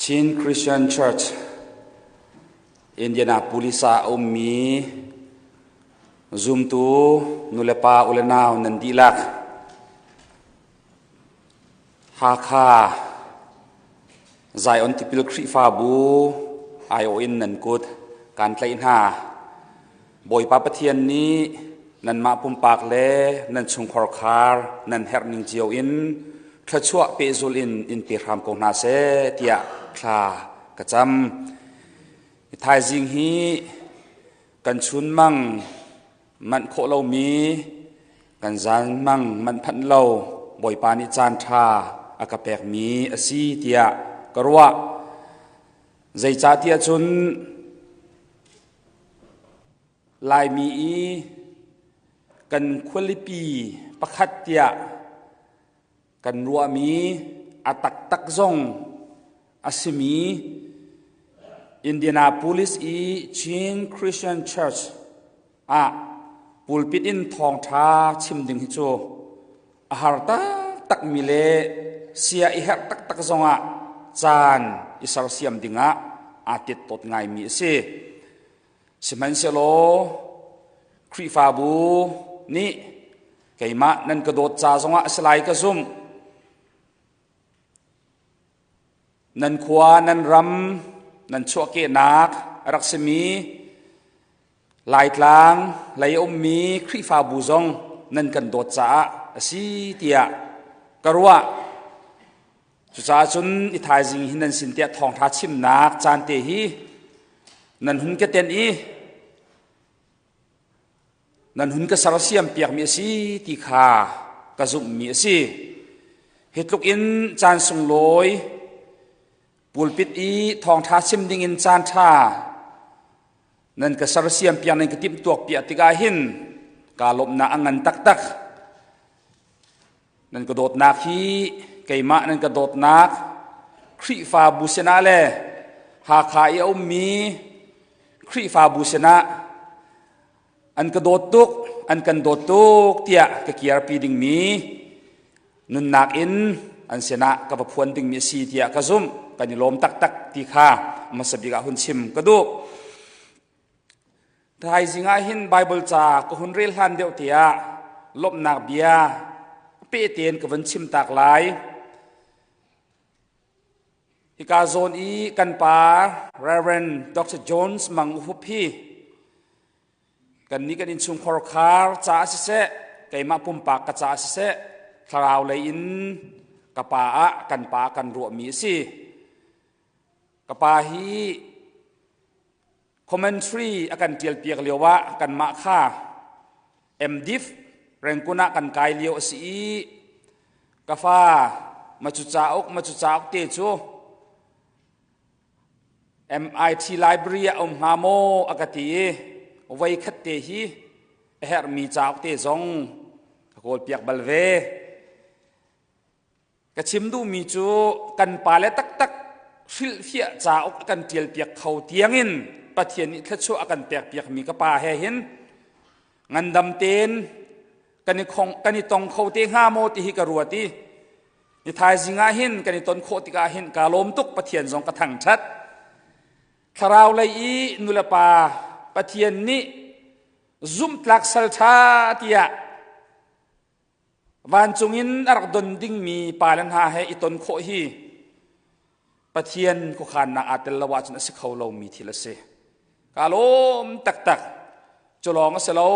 Chin Christian Church Indianapolis ah a ummi zumtu nulepa ulenau nan dihlak Hakha Zion Tipil Khrihfabu aiawh in nan kut kaan tlaih hna. Bawipa Pathian nih nanmah pumpak le nan chungkhar khar nan herh ning cio in thluachuah pehzulh in in pe hram ko hna seh tiah thla ka cam. Thaizing hi kan chunmang manh khawh lomi kan zanmang manh phanh lo Bawipa nih caan ṭha a ka pekmi a si tiah ka ruah. Zeicahtiah cun Laimi i kan khualipi pakhat tiah kan ruahmi a taktak zong a simi Indianapolis i Chin Christian Church ah pulpit in thawngṭha chim ding hi cu a har taktakmi le sia i herh taktak zongah caan i sersiam dingah aa tit-tawt ngaimi a si. Sihmanhsehlaw Khrihfabu nih keimah nan ka dawt ca zongah a si lai ka zumh. Nan khua, nan ram, nan chuahkehnak a rak simi Laitlang lei a ummi Khrihfabu zong nan kan dawt caah a si tiah ka ruah. Cucaah cun i thaizing hi nan sin tiah thawngṭha chimnak caan te hi nan hun ka tenh i nan hun ka sersiam piakmi a si ti kha ka zumhmi a si. Hi tluk in caan sunglawi pulpit i thawngṭha chim dingin caan ṭha nan ka sersiam piak nan ka timhtuak piak tikah hin kaa lawmhnak a ngan taktak. Nan ka dawtnak hi keimah nan ka dawtnak Khrihfabu sinah le Hakha i a ummi Khrihfabu sinah an ka dawt tuk, an kan dawt tuk tiah ka kiarpi dingmi nunnak in an sinah ka va phuan dingmi a si tiah ka zumh. Kan i lawm taktak ti kha hmasa bik ah hun chim ka duh. Thaizing ah hin Bible ca ka hun rel hlan deuh tiah lawmhnak bia pe tein ka vun chim tak lai. Hika zawn i kan pa Reverend Dr. Jones Mang Hup hi kan nih kan innchungkhar khar caah siseh, keimah pumpak ka caah siseh, thlarau lei in ka pa ah kan pa kan ruahmi a si. Ka pa hi Commentary a kan ṭialpiak lio ah kanmah kha MDiv Rangoon ah kan kai lio a si i ka fa macu cauk macu cauk te cu MIT library ah um hnga maw a ka ti i voi khat te hi a herhmi cauk te zong ka kawlpiak bal ve. Ka chim duhmi cu kan pale taktak hrilhfiah cauk a kan ṭialpiak kho tiangin Pathian nih thluachuah a kan pekpiakmi ka pa he hin ngandam tein kan i khong kan i tong kho te hnga maw ti hi ka ruat i ni thaizing ah hin kan i ton khawh tikah hin kaa lawm tuk. Pathian zong ka thangṭhat. Thlarau lei i nulepa Pathian nih zumhtlak sal ṭha tiah Vancung in a rak don dingmi pa le hna he i ton khawh hi Pathian khuakhannak aa tel lo ahcun a si kho lomi thil a si. Kaa lawm taktak. Cu lawng a si lo,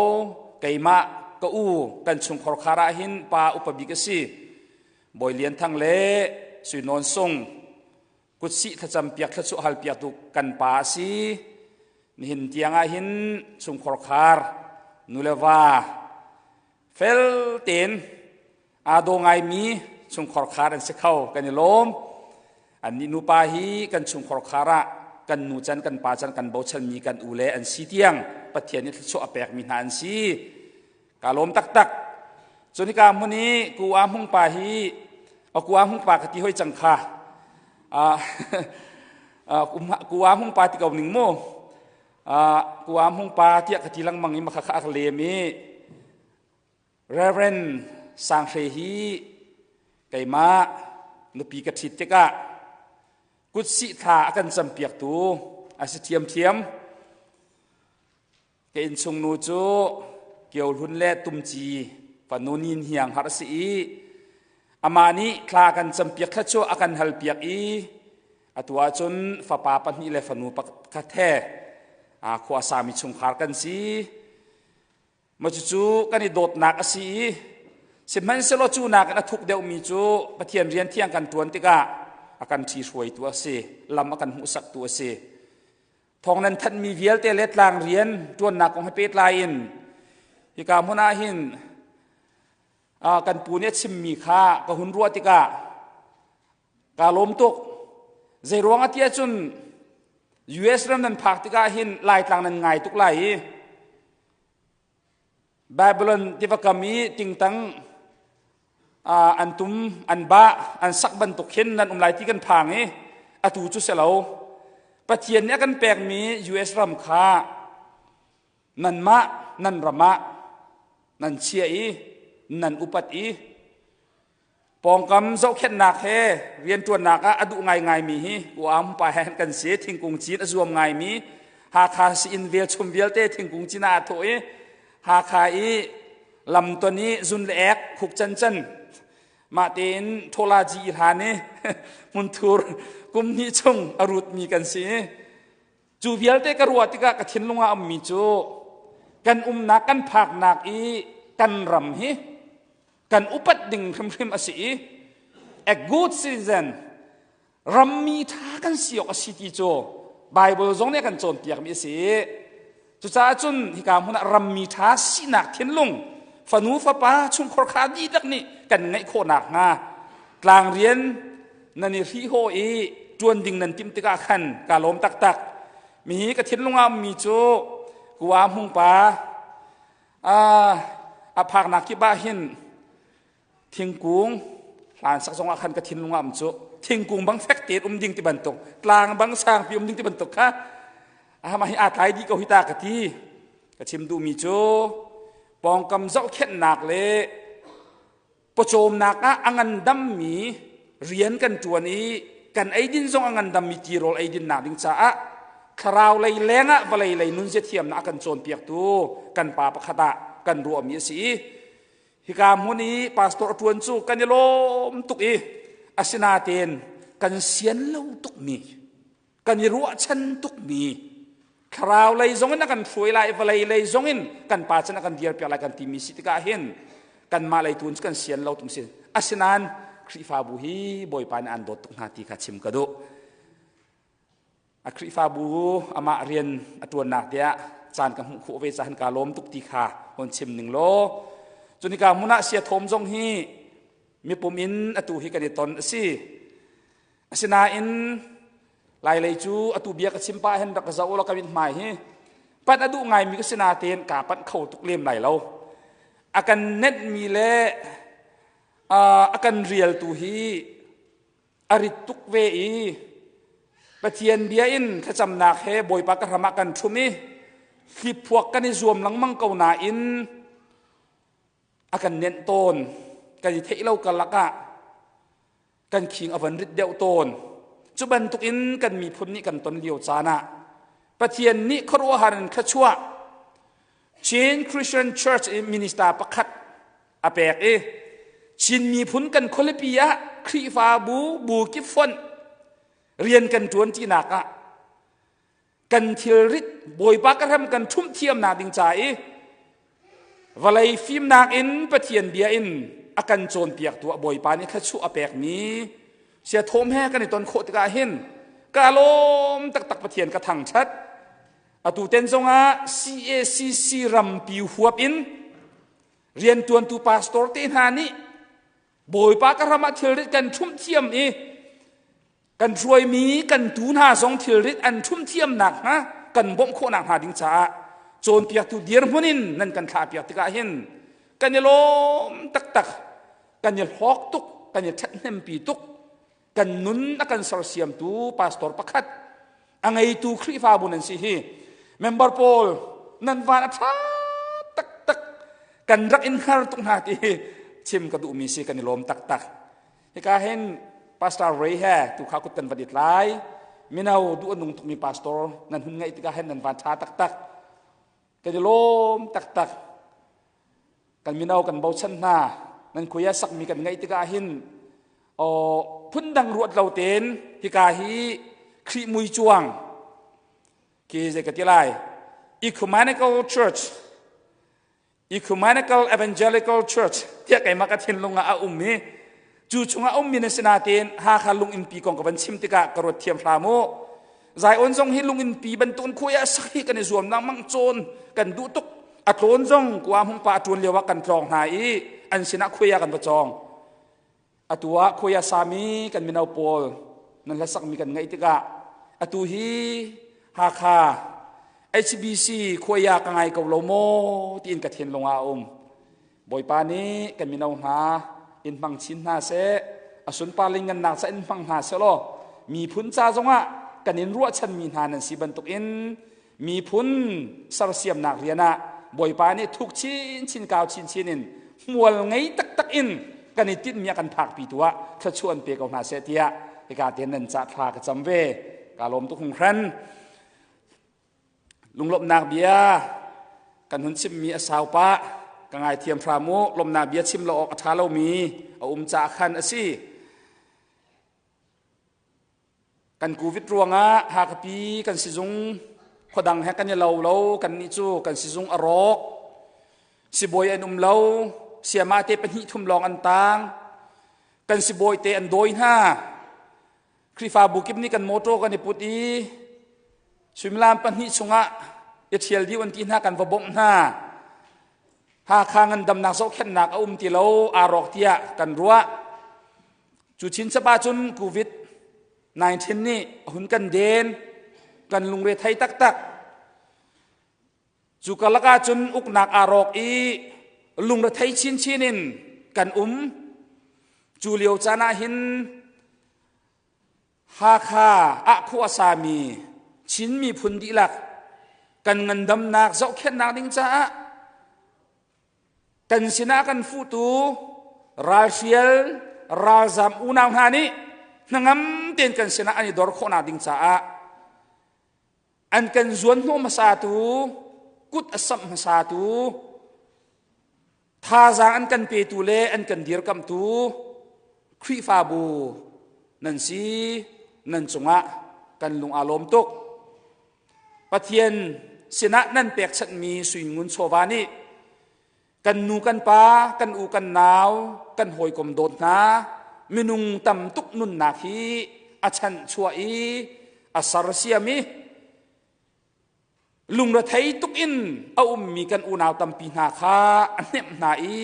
keimah ka u kan chungkhar khar ah hin pa upa bik a si. Bawi Lian Thang le Sui Nawn Sung kutsih thlacam piak thluachuah hal piaktu kan pa a si. Nihin tiang ah hin chungkhar khar nu le va fel tein aa daw ngaimi chungkhar khar an si kho, kan i lawm. Annih nupa hi kan chungkhar khar ah kan nu can kan pa can kan bochanmi kan u le an si tiang Pathian nih thluachuah a pekmi hna an si. Ka lawm taktak. Cun hika hmun i ku a hmung pa hi ku a hmung pa ka ti hoi cang kha ku a hmung pa ti ko ning mu ku a hmung pa tiah ka ti lengmang i makha kha a ka lem i Reverend Sang Hre hi keimah nupi ka ṭhit tikah Kutsih thla a kan campiaktu a si ṭhiamṭhiam. Ka innchungnu cu Kiohlun le Tumci fanu Nin Hiang har a si i amah nih thla a kan campiak thla cu a kan halpiak i atu ahcun fapa pahnih le fanu pakhat he khua sami chungkhar kan si. Maw cucu kan i dawtnak a si i sihmanhsehlaw cu nakin a thuk deuhmi cu Pathian rian thiang kan ṭuan tikah a kan ṭhihruaitu a si, lam a kan hmuhsaktu a si. Thawng nan thanhmi vialte le tlang rian ṭuannak kong he pehtlai in hika hmun ah hin kan pu nih a chimmi kha ka hun ruah tikah kaa lawm tuk. Zeiruang ah tiah cun US ram nan phak tikah hin Laitlang nan ngai tuk lai i Babylon tiva kam i tingtang an tum, an bah, an sak bantuk khin nan um lai ti kan phang i atu cu si lo. Pathian nih a kan pekmi US ram kha nanmah nan ram ah nan chia i nan upat i Pawngkam zohkhenhnak he rianṭuannak ah a duh ngaingaimi hi uam pa he kan si. Thingkung cin a zuam ngaimi Hakha si-inn velchum vialte thingkung cin ah aa thawh i Hakha i lamton i zun le ek khuk cancan mah tein ṭhawla ji i hlan i hmunthur kum hnih chung a rutmi kan si. Cu vialte ka ruah tikah ka thinlung ah ummi cu kan umnak kan phaknak i kan ram hi kan upat ding hrimhrim a si i a good citizen rammi ṭha kan si awk a si ti cu Bible zong nih a kan cawnpiakmi a si. Cucaah cun hika hmun ah rammi ṭha sinak thinlung fanu fapa chungkhar kha dihlak nih kan ngeih khawh nakhnga tlang rian nan i hrihhaw i ṭuan ding nan timh tikah khan kaa lawm taktak. Mi hi ka thinlung ah ummi cu Kua Hmung pa a phaknak kip ah hin thingkung hlan sak zong ah khan ka thinlung ah um cu thingkung bang fek tein um ding ti bantuk tlang bang sangpi um ding ti bantuk kha mah hi aa tlai dih ko hi ta ka ti. Ka chim duhmi cu pawngkam zohkhenhnak le Pawcawmnak ah a ngandammi rian kan ṭuan i kan eidin zong a ngandammi tirawl eidinnak ding caah thlarau lei lengah vawlei lei nunzia thiamnak a kan cawnpiaktu kan pa pakhat ah kan ruahmi a si i hika hmun i pastor a ṭuan cu kan i lawm tuk i asinain kan sian lo tukmi kan i ruahchan tukmi thlarau lei zongin a kan hruai lai vawlei lei zongin kan pa chan a kan dirpiak lai kan timi si tikah hin kanmah lei tu kan sian lo tum si. Asinain Khrihfabu hi Bawipa nih an dawt tuk hna ti kha chim ka duh. A Khrihfabu amah rian a ṭuannak tiah caan ka hmuh khawh ve cahan kaa lawm tuk ti kha hon chim ning law cunika hmun ah sia thawm zong hi mipum in atu hi kan i ton a si. Asinain Lailei cu atu bia ka chim pah hin rak ka zoh law ka mithmai hi panh a duh ngaimi ka si natein kaa panh kho tuk lem lai lo. A kan nenhmi le a kan rialtu hi a rit tuk ve i Pathian bia in thlacamnak he Bawipa ka hram ah kan ṭhum i hliphuak kan i zuam lengmang ko nain a kan nenh tawn. Kan i theih lo karlak ah kan khing a van rit deuh tawn. Cu bantuk in kan miphun nih kan ton lio caan ah Pathian nih khuaruahhar in thluachuah Chin Christian Church i minister pakhat a pek i Chin miphun kan khualipi ah Khrihfabu bu kip fonh rian kan ṭuan ṭinak ah kan thilrit Bawipa ka ram kan ṭhumh thiamnak ding ca i vawlei fimnak in Pathian bia in a kan cawnpiaktu a Bawipa nih thluachuah a pekmi siathawm he kan i ton khawh tikah hin ka lawm taktak. Pathian ka thangṭhat. Atu ten zongah CACC rampi huap in rianṭuantu pastor te hna nih Bawipa ka ram ah thilrit kan ṭhumh thiam i kan hruaimi kan tu hna zong thilrit an ṭhumh thiam nakhnga kan bawmh khawh nakhnga ding caah cawnpiaktu dirhmun in nan kan thlahpiak tikah hin kan i lawm taktak, kan i hlawk tuk, kan i ṭhathnempi tuk. Kan nun a kan sersiamtu pastor pakhat a ngeitu Khrihfabu nan si hi member pawl nan van a ṭha taktak. Kan rak in hngar tuk hna ti hi chim ka duhmi si. Kan i lawm taktak. Hika hin. Pastor Ray he tu kha kut kan van i tlai. Mino duh a nung tukmi pastor nan hun ngaih tikah hen nan van ṭha taktak. Kan i lawm taktak. Kan mino kan bochan hna. Nan khuia sakmi kan ngaih tikah hin phundang ruat lo tein hika hi Khrih mui cuang khi zei ka ti lai Ecumenical Church Ecumenical Evangelical Church tiah keimah ka thinlung ah a um i cu chungah ummi na si nain Hakha lunginn-pi kong ka van chim tikah ka ruat thiam hram u. Zion zong hi lunginn-pi bantukin khuai ah sak hi kan i zuam lengmang cawn kan duh tuk. A tlawn zong kua hmung pa a ṭuan lio ah kan tlawng hna i an sinah khuai ah kan va cawng. Atu ah khuai a sami kan mino pawl nan hlasakmi kan ngaih tikah atu hi Hakha HBC khuai ah ka ngai ko lo maw tiin ka thinlung ah a um. Bawipa nih kan mino hna in hmang chin hna seh, a sunpar ling ngannak ca in hmang hna seh law miphun ca zongah kan in ruahchanmi hna nan si bantukin miphun sersiamnak rian ah Bawipa nih thuk chinchin kau chinchin in hmual ngei taktak in kan i tinhmi a kan phakpi tu ah thluachuah an pe ko hna seh tiah hika te nan ca thla ka cam ve. Ka lawm tuk hringhran. Lunglawmhnak bia kan hun chimmi a sau pah. Ka ngaithiam hram u. Lawmhnak bia chim lo awk a ṭha lomi a um caah khan a si. Kan COVID ruangah Hakapi kan sizung khuadang he kan i lo lo. Kannih cu kan sizung a rawk. Sibawi an um lo. Siama te pahnih thum lawng an tang. Kan sibawi te an dawi hna. Khrihfabu kip nih kan motor kan i put i suimilam pahnih chungah i ṭhial dih an ti hna kan va bawmh hna. Hakha ngandamnak zohkhenhnak a um ti lo aa rawk tiah kan ruah. Cu chinchap ahcun COVID-19 nih a hun kan den, kan lungre thei taktak. Cu karlak ahcun uknak aa rawk i lungrethei chinchin in kan um. Cu lio caan ah hin Hakha ah khua a sami Chin miphun dihlak kan ngandamnak zohkhenhnak ding caah Kan sinah kan fuhtu ralhrial ralzam unau hna nih hnangam tein kan sinah an i dor khawhnak ding caah an kan zuan hnawh hmasatu, kut a samh hmasatu, thazaang an kan petu le an kan dirkamhtu Khrihfabu nan si, nan cungah kan lung aa lawm tuk. Pathian sinah nan pekchanhmi sui ngun chawva nih kan nu kan pa, kan u kan nau, kan hawikom dawt hna, minung tam tuk nunnak hi a chanhchuah i a sersiam i lungrethei tuk in a ummi kan unau tampi hna kha a hnemh hna i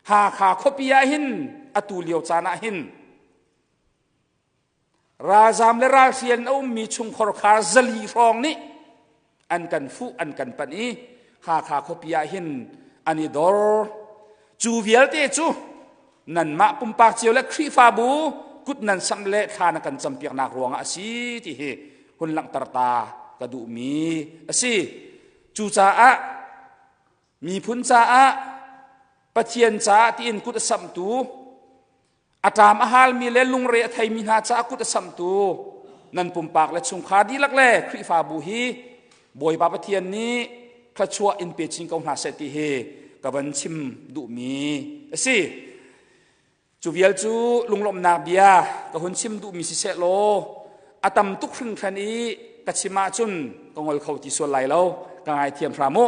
Hakha khuapi ah hin atu lio caan ah hin Ralzam le ralhrial in a ummi chungkhor kha 400 hrawng nih an kan fuh an kan panh i Hakha khuapi ah hin an i dor. Cu vialte cu nanmah pumpak cio le Khrihfabu kut nan samh le thla na kan campiaknak ruangah a si ti hi hun langhter ta ka duhmi a si. Cucaah miphun caah Pathian caah tiin kut a samhtu A ṭam a halmi le lungre a theimi hna caah kut a samhtu nan pumpak le chungkhar dihlak le Khrihfabu hi Bawipa Pathian nih thluachuah in pe chin ko hna seh ti hi ka van chim duhmi a si. Cu vial cu lunglawmhnak bia ka hun chim duhmi siseh law a tam tuk hringhran i ka chim ahcun ka ngol kho ti sual lai lo ka ngaithiam hram u.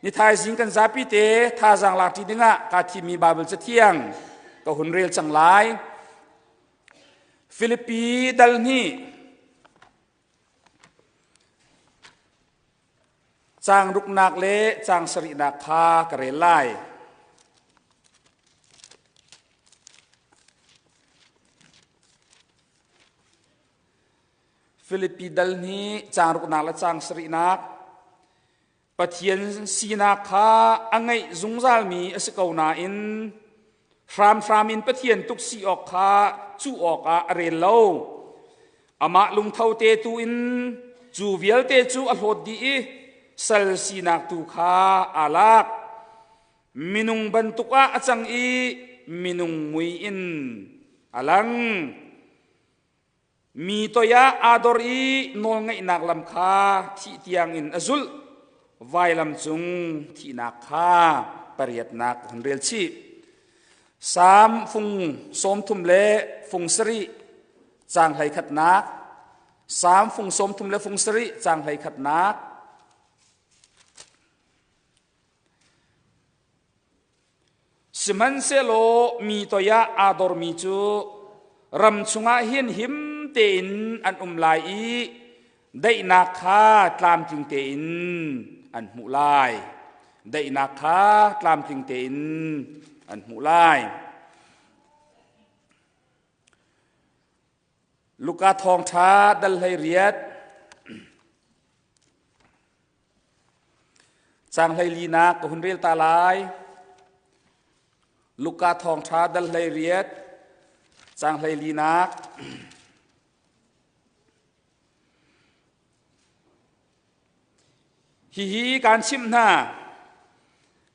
Ni thaizing kan zapi te thazaang lak ṭi dingah kaa thimmi Baibal cathiang ka hun rel cang lai. Filipi dal hnih caang ruknak le caang sarihnak kha ka rel lai. Filipi dal hnih caang ruknak le caang sarihnak Pathian sinak kha a ngeih zungzalmi a si ko nain hramhram in Pathian tuk si awk kha cuh awkah a rel lo. Amah lungtho te tu in cu vialte cu a hlawt dih i sal sinak tu kha aa lak. Minung bantuk ah a cang i minung mui in a lang. Mi toiah aa dor i nawlngaihnak lam kha thih tiangin a zulh. Vailam cung thihnak kha pariatnak hun rel chih. Salm fung 30 le fung sarih caang 11nak Salm fung 30 le fung sarih caang 11nak Sihmanhsehlaw mi toiah aa dormi cu ram chungah hin him tein an um lai i daihnak kha tlamtling tein an hmuh lai. Daihnak kha tlamtling tein an hmuh lai. Luka thawngṭha dal 18 Caang 14nak ka hun rel ta lai. Luka thawngṭha dal 18 caang 14nak. Hihi kaan chimh hna.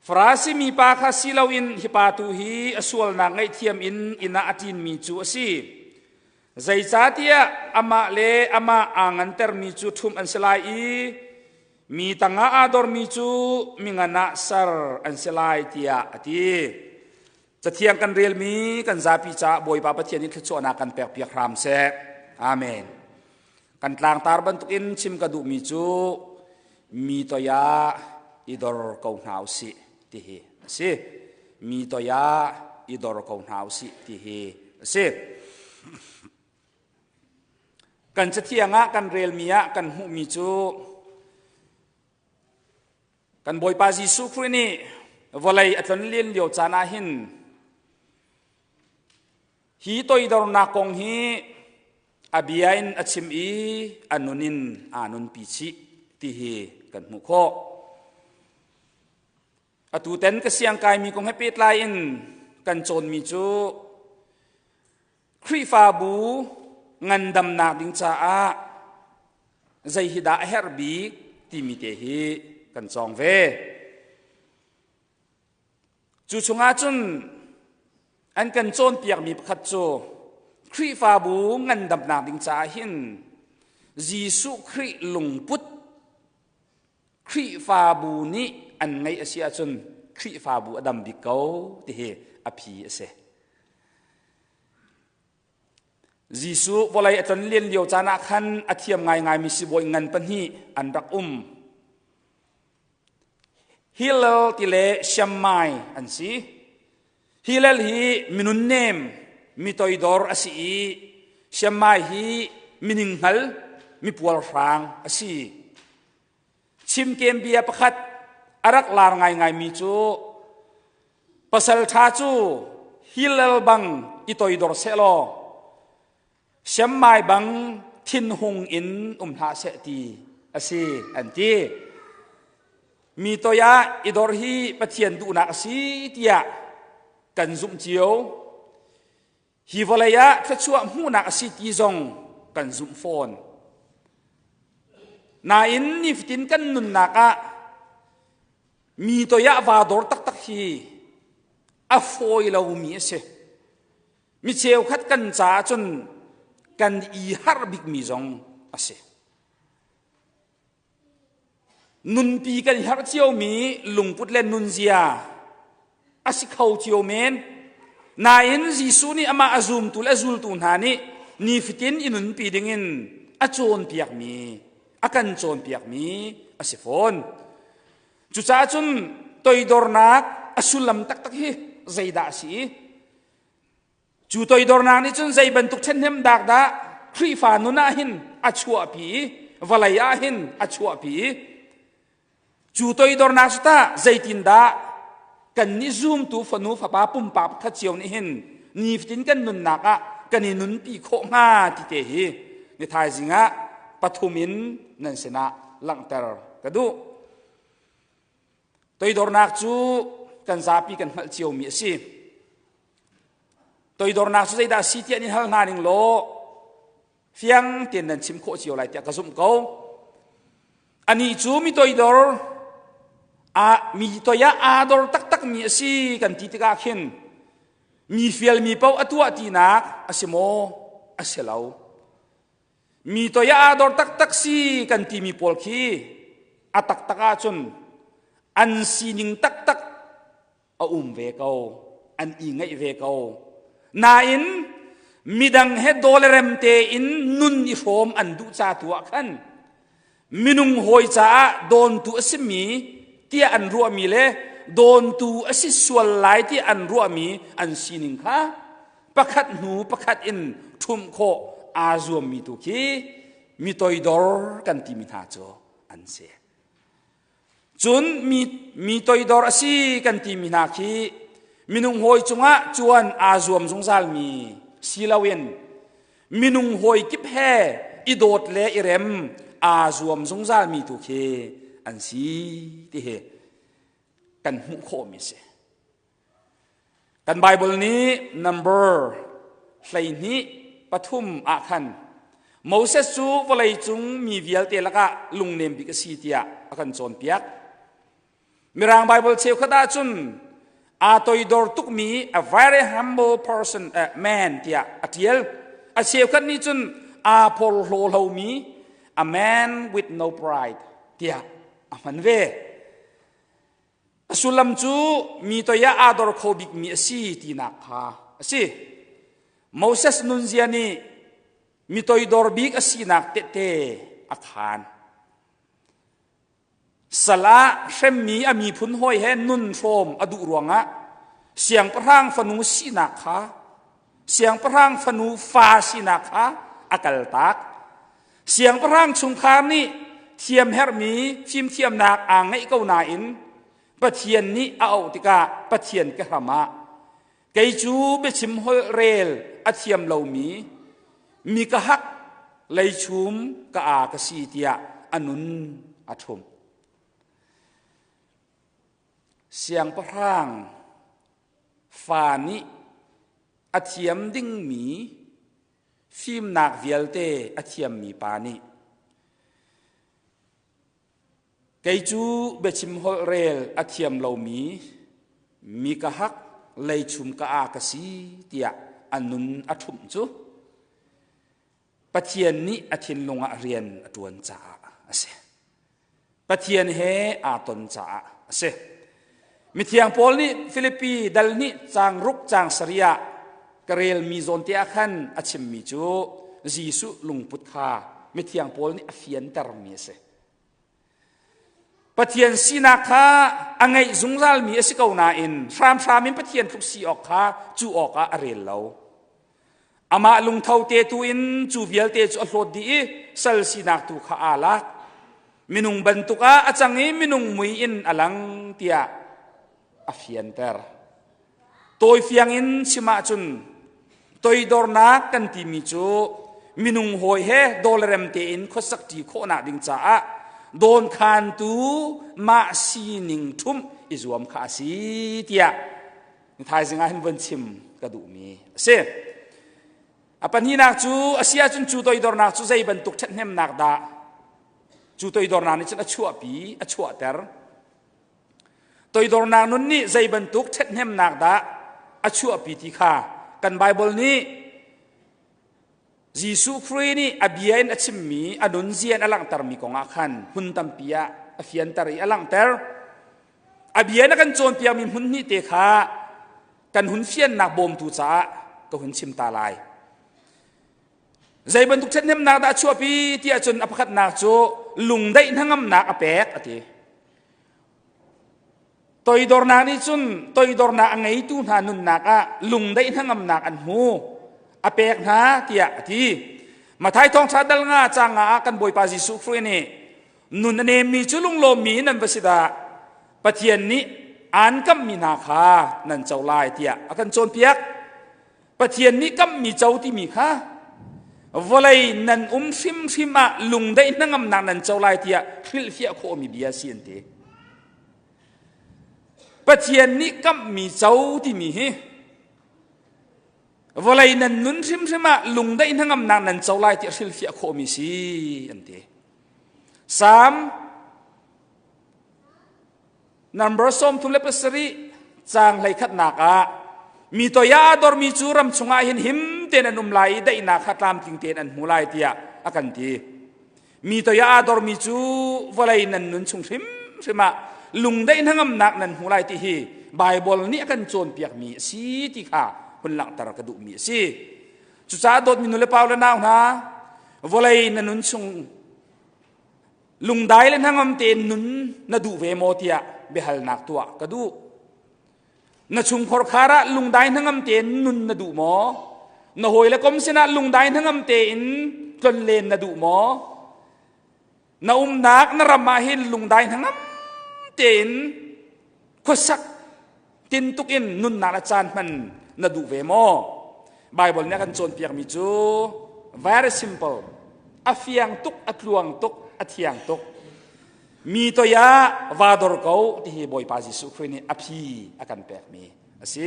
Farasi mipa kha si loin hi pa tu hi a sualnak ngaihthiam in inn ah a ṭinmi cu a si. Zeicahtiah amah le amah aa ngantermi cu ṭhumh an si lai i mi tangah aa dormi cu mingan ah ser an si lai tiah a ti. Cathiang kan relmi kan zapi caah Bawipa Pathian nih thluachuahnak kan pekpiak hram seh. Amen. Kan tlangtar bantukin chim ka duhmi cu mi toiah i dor ko hna usih ti hi a si. Mi toiah i dor ko hna usih ti hi a si. Kan cathiang ah kan relmi ah kan hmuhmi cu Kan Bawipa Jesuh Khrih nih vawlei a tlonlen lio caan ah hin hi toidornak kong hi a bia in a chim i a nun in aa nunpi chih ti hi kan hmuh khawh. Atu ten ka siangkaimi kong he pehtlai in kan cawnmi cu Khrihfabu ngandamnak ding caah zei hi dah a herh bik timi te hi kan cawng ve. Cu chungah cun an kan cawnpiakmi pakhat cu Khrihfabu ngandamnak ding caah hin Jesuh Khrih lungput Khrihfabu nih an ngeih a si ahcun Khrihfabu a dam bik ko ti hi a phi a si. Jesuh vawlei a tlon len lio caan ah khan a thiam ngaingaimi sibawi ngan pahnih an rak um. Hillel ti le Shammai an si. Hillel hi minun nem, mi toidor a si i Shammai hi mining hngal, mi puarhrang a si. Chimkem bia pakhat a rak lar ngaingaimi cu pasal ṭha cu Hillel bang i toidor sehlaw Shammai bang thinhung in um hlah seh ti a si an ti. Mi toi ah i dor hi Pathian duhnak a si tiah kan zumh cio. Hi vawlei ah thluachuah hmuhnak a si ti zong kan zumh fawn. Nain nifatin kan nunnak ah mi toi ah vaa dor taktak hi a fawi lomi a si. Mi cheukhat kan caah cun kan i harh bikmi zong a si. Nunpi kan herh ciomi lungput le nunzia a si kho cio men. Nain Jesuh nih amah a zumtu le a zultu hna nih nifatin i nunpi dingin a cawnpiakmi, a kan cawnpiakmi a si fawn. Cucaah cun toidornak a sullam taktak hi zeidah a si i Cu toidornak nih cun zei bantuk ṭhahnem dak dah Khrihfa nun ah hin a chuahpi i vawlei ah hin a chuahpi i cu toidornak cu tah zeitindah kannih zumtu fanu fapa pumpak pakhat cio nih hin nifatin kan nunnak ah kan i nunpi khawh hnga ti te hi ni thaizing ah pathum in nan sinah langhter ka duh. Toidornak cu kan zapi kan hngalh ciomi a si. Toidornak cu zeidah a si tiah in hal hna ning law fiang tein nan chim khawh cio lai tiah ka zumh ko. Anih cu mi toidor a mi toi ah aa dor taktakmi a si kan ti tikah khin mi fialmi paoh a tuah tinak a si maw? A si lo. Mi toi ah aa dor taktak si kan timi pawl khi a taktak ahcun an sining taktak a um ve ko, an i ngeih ve ko. Nain midang he dawlerem tein nun i hrawm an duh ca tu ah khan minung hawi caah dawntu a simi tiah an ruahmi le dawntu a si sual lai tiah an ruahmi an sining kha pakhat hnu pakhat in ṭhumh khawh aa zuammi tu khi mi toidor kan timi hna cu an si. Cun mi, mi toidor a si kan timi hna khi minung hawi cungah cuan aa zuam zungzalmi si loin minung hawi kip he i dawt le i rem aa zuam zungzalmi tu khi an si ti hi kan hmuh khawhmi a si. Kan Bible nih number 12 3 ah khan Moses cu vawleicung mi vialte lakah lungnem bik a si tiah a kan cawnpiak. Mirang Bible cheukhat ahcun aa toidor tukmi a very humble person uh, man tiah a ṭial. A cheukhat nih cun aa porhlaw lomi a man with no pride tiah a hman ve. A sullam cu mi toi ah aa dor kho bikmi a si tinak kha a si. Moses nunzia nih mi toidor bik a sinak tehte a khaan. Sal ah hremmi a miphun hawi he nun hrawm a duh ruangah siangpahrang fanu sinak kha siangpahrang fanu fa sinak kha a kaltak. Siangpahrang chungkhar nih thiam herhmi fimthiamnak aa ngeih ko nain Pathian nih a auh tikah Pathian ka hram ah kei cu biachim holh rel a thiam lomi mi ka hak leichum ka aa ka si tiah a nun a ṭhum. Siangpahrang fa nih a thiam dingmi Fimnak vialte a thiammi pa nih kei cu biachim holh rel a thiam lomi mi ka hak leichum ka aa ka si tiah a nun a ṭhumh cu Pathian nih a thinlung ah rian a ṭuan caah a si. Pathian he aa ton caah a si. Mithiang Paul nih Filipi dal hnih caang ruk caang sarih ah ka relmi zawn te ah khan a chimmi cu Jesuh lungput kha mithiang Paul nih a fiantermi a si. Pathian sinak kha a ngeih zungzalmi a si ko nain hramhram in Pathian tluk si awk kha cu awkah a rel lo. Amah lungtho te tu in cu vialte cu a hlawt dih i sal sinak tu kha aa lak. Minung bantuk ah a cang i minung mui in a lang tiah a fianter. Tawifiang in chim ahcun toidornak kan timi cu minung hawi he dawlrem tein khuasak ṭi khawhnak ding caah dawnkhantu mah sining ṭhumh i zuam kha a si tiah thaizing ah hin von chim ka duhmi a si. A pahnihnak cu a si ahcun cu toidornak cu zei bantuk ṭhathnemnak dah cu toidornak nih cun a chuahpi, a chuahter. Toidornak nun nih zei bantuk ṭhathnemnak dah a chuahpi ti kha kan Baibal nih Jesuh Khrih nih a bia in a chimmi, a nunzia in a langhtermi kongah khan hmun tampi ah a fianter i a langhter. A bia in a kan cawnpiakmi hmun hnih te kha kan hun fiannak bawmtu caah ka hun chim ta lai. Zei bantuk ṭhathnemnak dah a chuahpi ti ahcun a pakhatnak cu lungdaih hnangamnak a pek a ti. Toidornak nih cun toidornak a ngeitu hna nunnak ah lungdaih hnangamnak an hmu. A pek hna tiah a ti. Mathai thawngṭha dal nga caang nga ah kan Bawipa Jesuh Khrih nih nun a nemmi cu lunglawmmi nan va si dah. Pathian nih aan kamhmi hna kha nan co lai tiah a kan cawnpiak. Pathian nih kamhmi co timi kha vawlei nan um hrimhrim ah lungdaih hnangamnak nan co lai tiah hrilhfiah khawhmi bia si an ti. Pathian nih kamhmi co timi hi vawlei nan nun hrimhrim ah lungdaih hnangamnak nan co lai tiah hrilhfiah khawhmi si an ti. Salm Number 37 caang hleikhatnak ah mi toi ah aa dormi cu ram chungah hin him tein an um lai i daihnak kha tlamtling tein an hmu lai tiah. a kan ti. Mi toi ah aa dormi cu vawlei nan nun chung hrimhrim ah lungdaih hnangamnak nan hmu lai ti hi Baibal nih a kan cawnpiakmi a si ti kha hun langhter ka duhmi a si. Cucaah dawtmi nu le pa le nau hna, vawlei na nun chung lungdai le hnangam tein nun na duh ve maw tiah biahalnak tuah ka duh. Na chungkhor khar ah lungdai hnangam tein nun na duh maw? Na hawi le kom sinah lungdai hnangam tein tlonlen na duh maw? Na umnak na ram ah hin lungdai hnangam tein khuasak tintuk in nunnak le caan hman na duh ve maw? Bible nih a kan cawnpiakmi cu very simple. A fiang tuk, a tluang tuk, a thiang tuk. Mi toi ah vaa dor ko ti hi Bawipa Jesuh Khrih nih a phi a kan pekmi a si.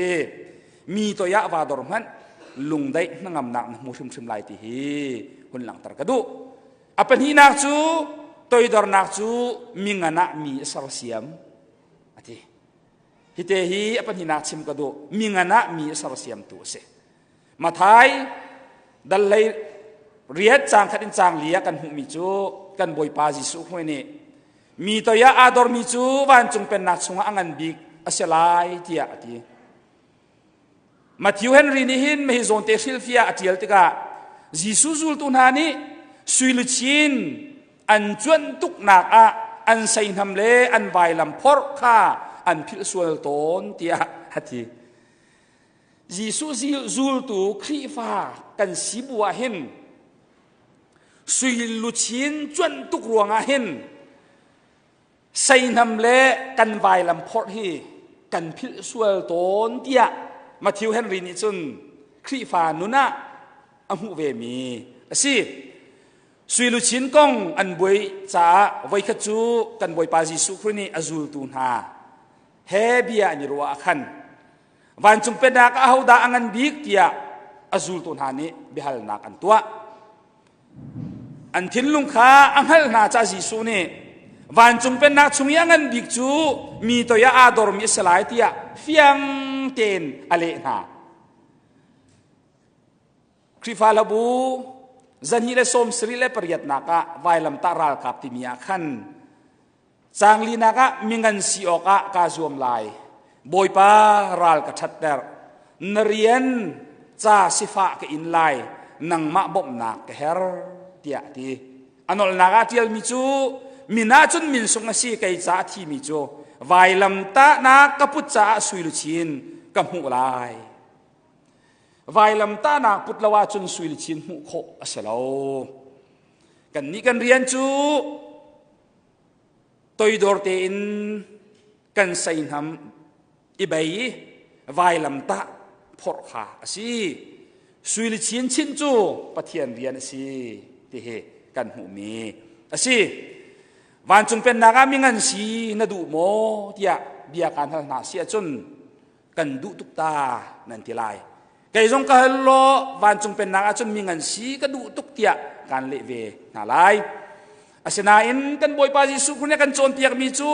Mi toi ah vaa dor hmanh lungdaih hnangamnak na hmu hrimhrim lai ti hi hun langhter ka duh. A pahnihnak cu toidornak cu mingan ah mi a sersiam a ti. Hite hi a pahnihnak chim ka duh. Mingan ah mi a sersiamtu a si. Mathai dal hlei riat caang khat in caang li ah kan hmuhmi cu kan Bawipa Jesuh Khrih nih mi toi ah aa dormi cu vancung pennak chungah a ngan bik a si lai tiah a ti. Matthew Henry nih hin hi zawnte hrilhfiah a ṭial tikah Jesuh zultu hna nih sui luchin an cuanh tuknak ah an seihnam le an vailam phorh kha an philh sual tawn tiah a ti. Jesuh zultu Khrihfa kan si bu ah hin sui luchin cuanh tuk ruangah hin seihnam le kan vailam phorh hi kan philh sual tawn tiah Matthew Henry nih cun Khrihfa nun ah a hmuh ve mi a si. Sui luchin kong an buai caah voikhat cu kan Bawipa Jesuh Khrih nih a zultu hna he bia an i ruah ah khan Vancung pennak ah ahodah a ngan bik tiah a zultu hna nih biahalnak an tuah. An thinlung kha a hngalh hna caah Jesuh nih vancung pennak chung i a ngan bik cu mi toi ah aa dormi a si lai tiah fiang tein a leh hna. Khrihfa hlabu zahnih le sawm sarih le pariatnak ah vailamtah ralkap timi ah khan Caang linak ah mingan si awkah kaa zuam lai. Bawipa ral ka ṭhatter. Na rian ca sifah ka in lai. Nangmah bawmhnak ka her tiah a ti. A nolnak ah ṭialmi cu min ah cun min sung a si kei ca a thimi cu vailamtahnak ka put caah sui luchin ka hmuh lai. Vailamtahnak put lo ahcun sui luchin hmuh khawh a si lo. Kannih kan rian cu toidor tein kan seihnam i bei i vailamtah phorh kha a si. Sui le chinchin cu Pathian rian a si ti hi kan hmuhmi a si. Vancung pennak ah mingan si na duh maw tiah bia kaan hal hna si ahcun kan duh tuk ta nan ti lai. Kei zong ka hal law vancung pennak ahcun mi ngan si ka duh tuk tiah kaan leh ve hna lai. Asinain kan Bawipa Jesuh Khrih nih kan cawnpiakmi cu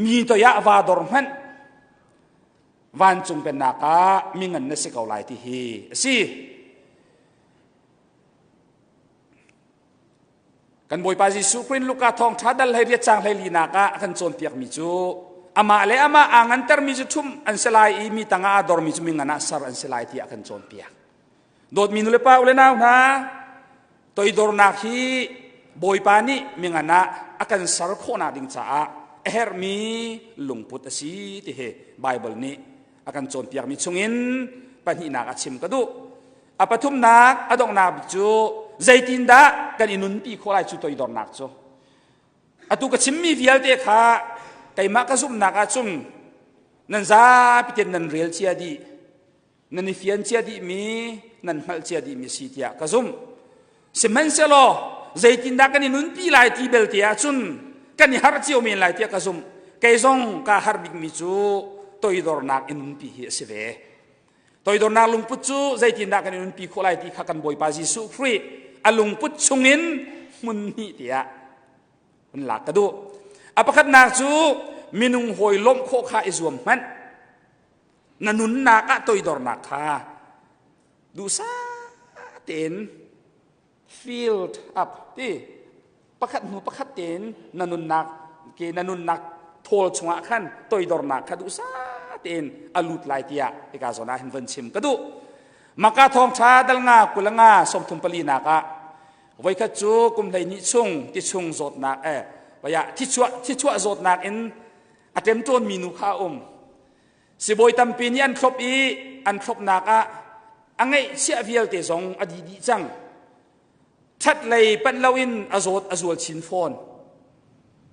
mi toiah vaa dor hmanh vancung pennak ah mi ngan na si ko lai ti hi a si. Kan Bawipa Jesuh Khrih Luka thawngṭha dal hlei riat caang hlei linak ah a kan cawnpiakmi cu amah le amah aa ngantermi cu ṭhumh an si lai i mi tangah aa dormi cu mi ngan ah ser an si lai tiah a kan cawnpiak. Dawtmi nulepa u le nau hna, toidornak hi Bawipa nih mi ngan ah a kan ser khawhnak ding caah a herhmi lungput a si ti hi Baibal nih a kan cawnpiakmi chungin pahnihnak a chim ka duh. A pathumnak a donghnak bik cu zeitindah kan i nunpi khawh lai cu toidornak cu. Atu ka chimmi vialte kha keimah ka zumhnak ahcun nan zapi tein nan rel cia dih, nan i fian cia dihmi, nan hngalh cia dihmi si tiah ka zumh. Sihmanhsehlaw zeitindah kan i nunpi lai ti belte ahcun kan i harh cio men lai tiah ka zumh. Kei zong kaa harh bikmi cu toidornak i nunpi hi a si ve. Toidornak lungput cu zeitindah kan i nunpi khawh lai ti kha kan Bawipa Jesuh Khrih a lungput chungin hmun hnih tiah hun lak ka duh. A pakhatnak cu minung hawi lawmh khawh kha i zuam hmanh. Na nunnak ah toidornak kha duhsah tein. Filled up ti pakhat hnu pakhat tein na nunnak ke na nunnak thawl chungah khan toidornak kha duhsah tein a lut lai tiah hika zawn ah hin von chim ka duh. Maka thawngṭha dal nga kul nga 34 nak ah voikhat cu kum 12 chung ti chung zawtnak eh vaya thi chuah zawtnak in a ṭemṭawn mi nu kha a um. Sibawi tampi nih an thlop i an thlopnak ah a ngeihchiah vialte zong a dih dih cang. Ṭhat lei panh loin a zawt a zual chin fawn.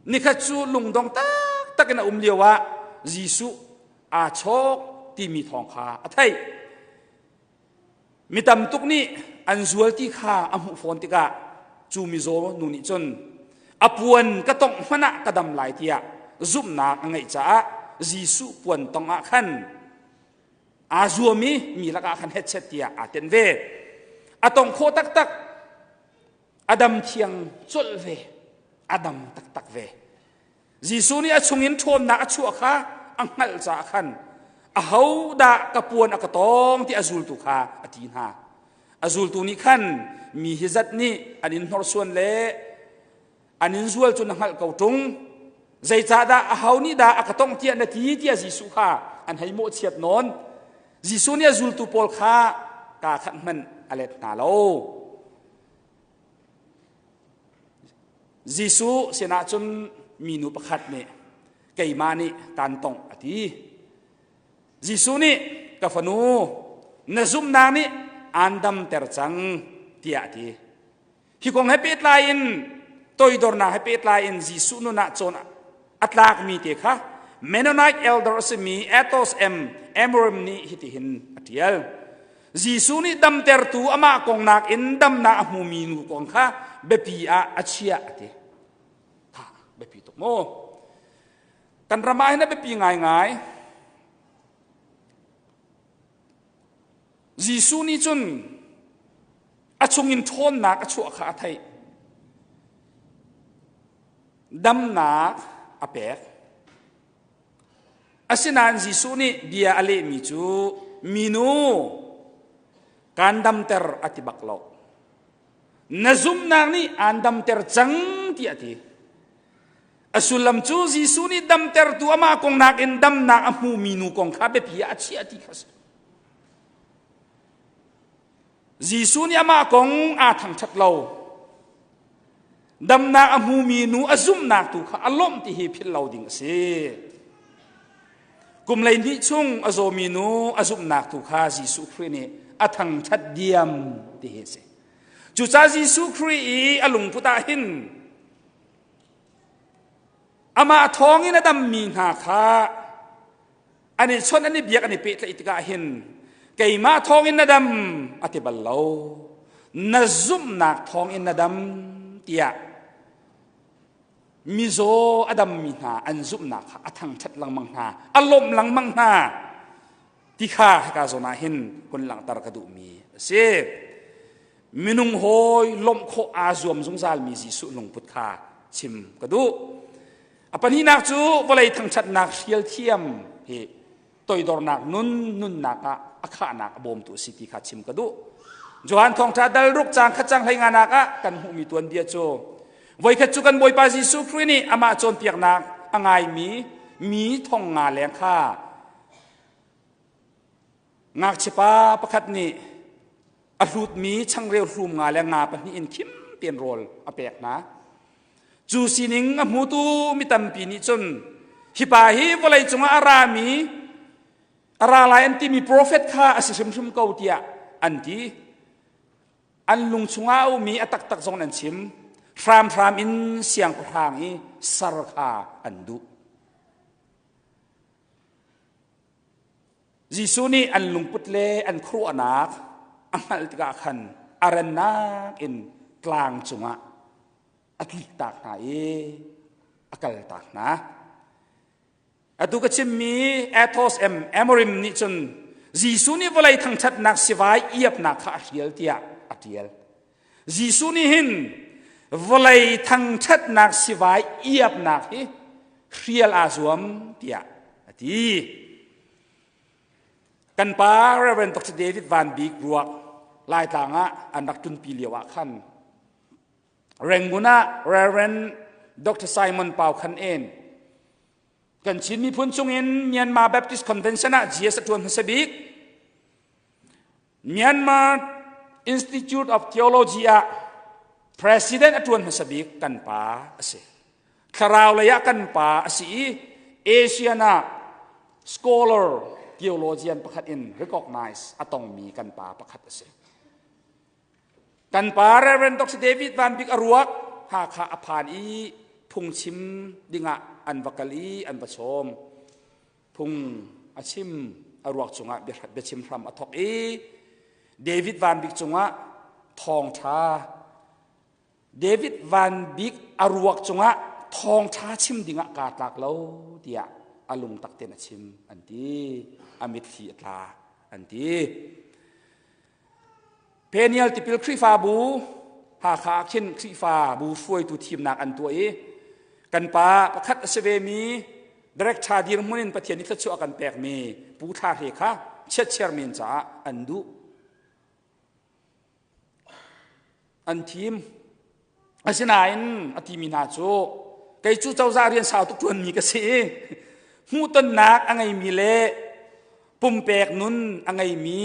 Nikhat cu lungdong taktak in a um lioah Jesuh aa chawk timi thawng kha a theih. Mi tam tuk nih an zual ti kha a hmuh fawn tikah cu mizaw nu nih cun a puan ka tongh hmanh ah ka dam lai tiah zumhnak a ngeih caah Jesuh puan tong ah khan aa zuam i mi lakah khan hetchet tiah aa tenh ve. A tong khawh taktak. A dam thiang colh ve. A dam taktak ve. Jesuh nih a chungin ṭhawnnak a chuah kha a hngalh caah khan ahodah ka puan a ka tawng ti a zultu kha a ti hna. A zultu nih khan mi hi zat nih an in hnorsuan le an in zual cu na hngalh ko ṭung. Zeicahdah aho nih dah a ka tongh tiah na ti tiah Jesuh kha an hei mawhchiat nawn. Jesuh nih a zultu pawl kha kaa khat hmanh a let hna lo. Jesuh sinah cun minu pakhat nih keimah nih kaan tongh a ti. Jesuh nih ka fanu na zumhnak nih aan damter cang tiah a ti. Hi kong he pehtlai in toidornak he pehtlai in Jesuh nun ah cawn a tlakmi te kha Mennonite elder a simi Athos M. Amorim nih hitihin a ṭial. Jesuh nih damtertu amah kong nakin damnak a hmumi nu kong kha biapi ah a chiah a ti. Tha, biapi tuk mu. Kan ram ah hin a biapi ngaingai. Jesuh nih cun a chungin ṭhawnnak a chuah kha a theih. Damnak a pek. Asinain Jesuh nih bia a lehmi cu minu kaan damter a ti bak lo. Na zumhnak nih aan damter cang tiah a ti. A sullam cu Jesuh nih damtertu amah kong nakin damnak a hmumi nu kong kha biapi ah a chiah ti kha a si. Jesuh nih amah kong aa thangṭhat lo. Damnak a hmumi nu a zumhnak tu kha a lawmh ti hi philh lo ding a si. Kum 12 chung a zawmi nu a zumhnak tu kha Jesuh Khrih nih a thangṭhat diam ti hi a si. Cucaah Jesuh Khrih i a lungput ah hin amah thawngin a dammi hna kha an i chawnh an i biak an i pehtlaih tikah hin keimah thawngin na dam a ti bal lo na zumhnak thawngin na dam tiah mizaw a dammi hna an zumhnak kha a thangṭhat lengmang hna a lawmh lengmang hna ti kha hika zawn ah hin hun langhter ka duhmi a si minung hawi lawmh khawh aa zuam zungzalmi Jesuh lungput kha chim ka duh A pahnihnak cu vawlei thangṭhatnak hrial thiam hi toidornak nun nunnak ah a khahnak a bawmtu a si ti kha chim ka duh. Johan thawngṭha dal ruk caang khat cang hleinganak ah kan hmuhmi tuanbia cu voikhat cu kan Bawipa Jesuh Khrih nih amah cawnpiaknak a ngaimi mi thong nga leng kha ngakchiapa pakhat nih a hlutmi changreu hlum nga le nga pahnih in khim tein rawl a pek hna. Cu sining a hmutu mi tampi nih cun hi pa hi vawlei cungah a rami a ra lai an timi profet kha a si hrimhrim ko tiah an ti. An lung chungah a ummi a taktak zong an chim. Hramhram in siangpahrang i ser kha an duh. Jesuh nih an lungput le an khuaruahnak a hngalh tikah khan a rannak in tlang cungah a tliktak hna i a kaltak hna. Atu ka chimmi Athos M. Amorim nih cun Jesuh nih vawlei thangṭhatnak sivai iapnak kha a hrial tiah a ṭial. Jesuh nih hin vawlei thangṭhatnak sivai iapnak hi hrial aa zuam tiah a ti. Kan pa Reverend Dr. David Van Bik ruak Laitlang ah an rak ṭunpi lio ah khan. Rangoon ah Reverend Dr. Simon Pau Khan En kan Chin miphun chungin Myanmar Baptist Convention ah GS a ṭuan hmasa bik. Myanmar Institute of Theology ah President a ṭuan hmasa bik kan pa a si. Thlarau lei ah kan pa a si i Asian ah scholar theologian pakhat in recognize a tongmi kan pa pakhat a si. Kan pa Reverend Dr. David Van Bik a ruak Hakha a phan i phungchim dingah an va kal i an va sawm. Phung a chim a ruak cungah biachim hram a thawk i David Van Bik cungah thawngṭha David Van Bik a ruak cungah thawngṭha chim dingah kaa tlak lo tiah a lungtak tein a chim an ti. A mitthli a tla an ti. Peniel tipil Khrihfabu Hakha ah khin Khrihfabu hruaitu thimnak an tuah i kan pa pakhat a si vemi director dirhmun in Pathian nih thluachuah a kan pekmi Pu Thla Hre kha chiatchiar men caah an duh. An thim. Asinain a timi hna cu kei cu cozah rian sau tuk ṭuanmi ka si i hmuhtonnak a ngeimi le pumpek nun a ngeimi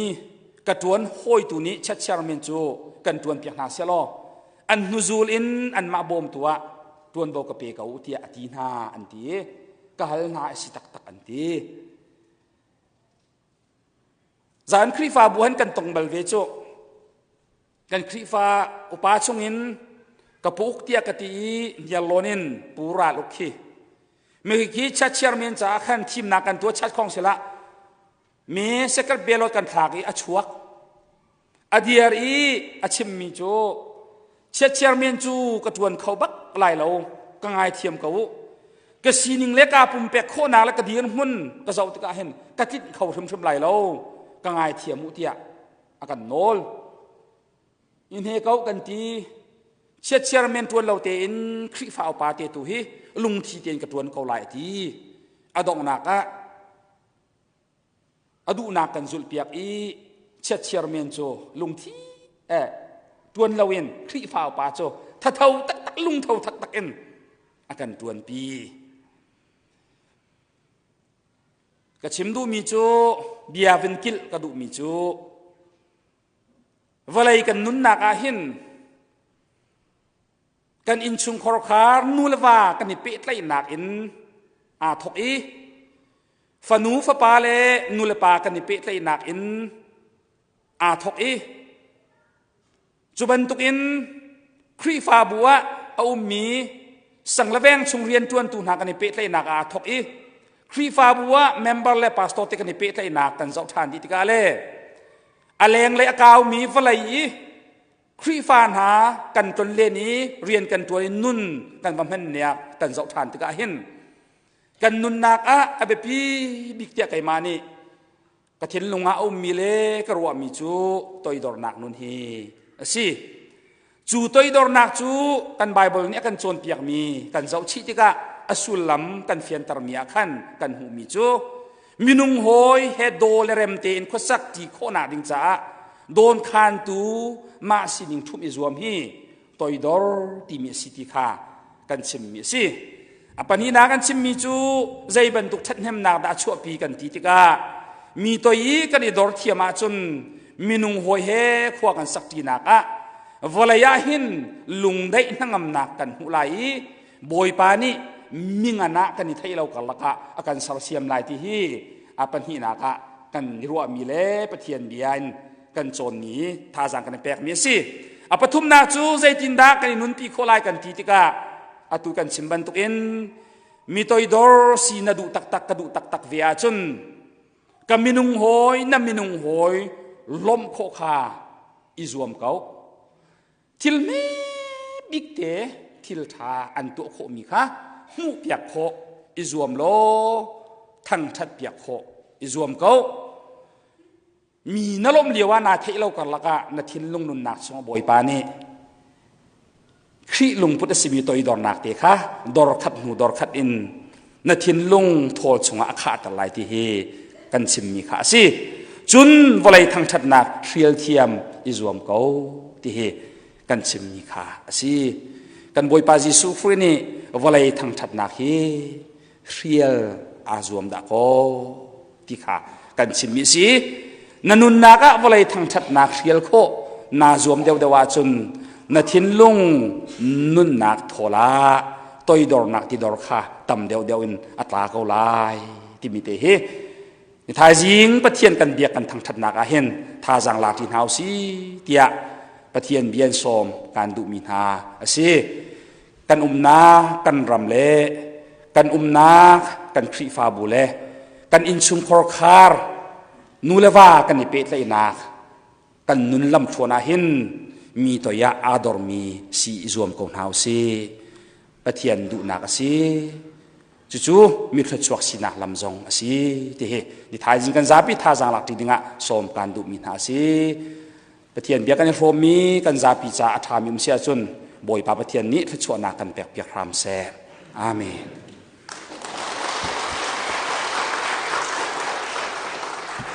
ka ṭuan hawitu nih chiatchiar men cu kan ṭuanpiak hna sehlaw an hnuzul in anmah bawmtu ah ṭuanvo ka pe ko tiah a ti hna an ti i ka hal hna a si taktak an ti. Zan Khrihfabu han kan tong bal ve cu. Kan Khrihfa upa chungin ka pu uk tiah ka ti i hniarlawn in pu ral uk khi mi khi chat men caah khan thimnak kan tuah chat khong sila mi secret ballot kan thlak i a chuak a diar i a chimmi cu chiat men cu ka tuan kho bak lai lo ka ngaithiam ko u ka sining le ka pumpek khawhnak le ka dirhmun ka zoh tikah hin ka tlinh kho hrimhrim lai lo ka ngaithiam u tiah a kan nawl i hne ko kan ti chiatchiar men ṭuan lo tein Khrihfa upa te tu hi lungthi tein ka ṭuan ko lai a ti a donghnak ah a duhnak kan zulhpiak i chiatchiar men cu lungthi eh ṭuan loin Khrihfa upa cu thatho taktak lungtho taktak in a kan ṭuanpi Ka chim duhmi cu bia vin kilh ka duhmi cu vawlei kan nunnak ah hin kan innchungkhar khar nu le va kan i pehtlaihnak in aa thawk i fanu fapa le nu le pa kan i pehtlaihnak in aa thawk i Cu bantukin Khrihfabu ah a ummi sang le veng chung rianṭuantu hna kan i pehtlaihnak ah aa thawk i Khrihfabu ah member le pastor te kan i pehtlaihnak kan zoh ṭhan dih tikah le a lenglei a kaumi vawlei i Khrihfa hna kan tlonlen i rian kan ṭuan i nun kan va hmanniak kan zoh ṭhan tikah hin kan nunnak ah a biapi bik tiah keimah nih Ka thinlung ah a ummi le ka ruahmi cu toidornak nun hi a si. Cu toidornak cu kan Baibal nih a kan cawnpiakmi kan zohchih tikah a sullam kan fiantermi ah khan kan hmuhmi cu minung hawi he daw le rem tein khuasak ṭi khawhnak ding caah dawnkhantu mah sining ṭhumh i zuam hi toidor timi a si ti kha kan chimmi a si. A pahnihnak kan chimmi cu zei bantuk ṭhathnemnak dah a chuahpi kan ti tikah mi toi i kan i dor thiam ahcun minung hawi he khua kan sakṭinak ah vawlei ah hin lungdaih hnangamnak kan hmuh lai i Bawipa nih mingan ah kan i theih lo karlak ah a kan sersiam lai ti hi a pahnihnak ah kan i ruahmi le Pathian bia in kan cawnmi thazaang kan i pekmi a si. A pathumnak cu zeitindah kan i nunpi khawh lai kan ti tikah atu kan chim bantukin mi toidor si na duh taktak ka duh taktak ve ahcun ka minung hawi na minung hawi lawmh khawh kha i zuam ko. Thil hme bik te thil ṭha an tuah khawhmi kha hmuhpiak khawh i zuam law thangṭhat piak khawh i zuam ko. Mi na lawmh lio ah naa theih lo karlak ah na thinlung nunnak chung Bawipa nih Khrih lungput a simi toidornak te kha dor khat hnu dor khat in na thinlung thawl chungah a khahter lai ti hi kan chimmi kha a si. Cun vawlei thangṭhatnak hrial thiam i zuam ko ti hi kan chimmi kha a si. Kan Bawipa Jesuh Khrih nih vawlei thangṭhatnak hi hrial aa zuam dah kaw ti kha kan chimmi a si. Na nunnak ah vawlei thangṭhatnak hrial khawh naa zuam deuhdeuh ahcun na thinlung nunnak thawl ah toidornak tidor kha tam deuhdeuh in a tla ko lai timi te hi Ni thaizing Pathian kan biak kan thangṭhatnak ah hin thazaang lak ṭi hna u si tiah Pathian bia in sawm kan duhmi hna a si. Kan umnak kan ram le kan umnak kan Khrihfabu le kan innchungkhar khar nu le va kan i pehtlaihnak kan nun lamthluan ah hin mi toi ah aa dormi si i zuam ko hna u si. Pathian duhnak a si. Cucu mi thluachuak sinak lam zong a si ti hi ni thaizing kan zapi thazaang lak ṭi dingah sawm kan duhmi hna a si. Pathian bia kan i hrawmmi kan zapi ca a ṭhami um si ahcun Bawipa Pathian nih thluachuahnak kan pek piak hram seh. Amen.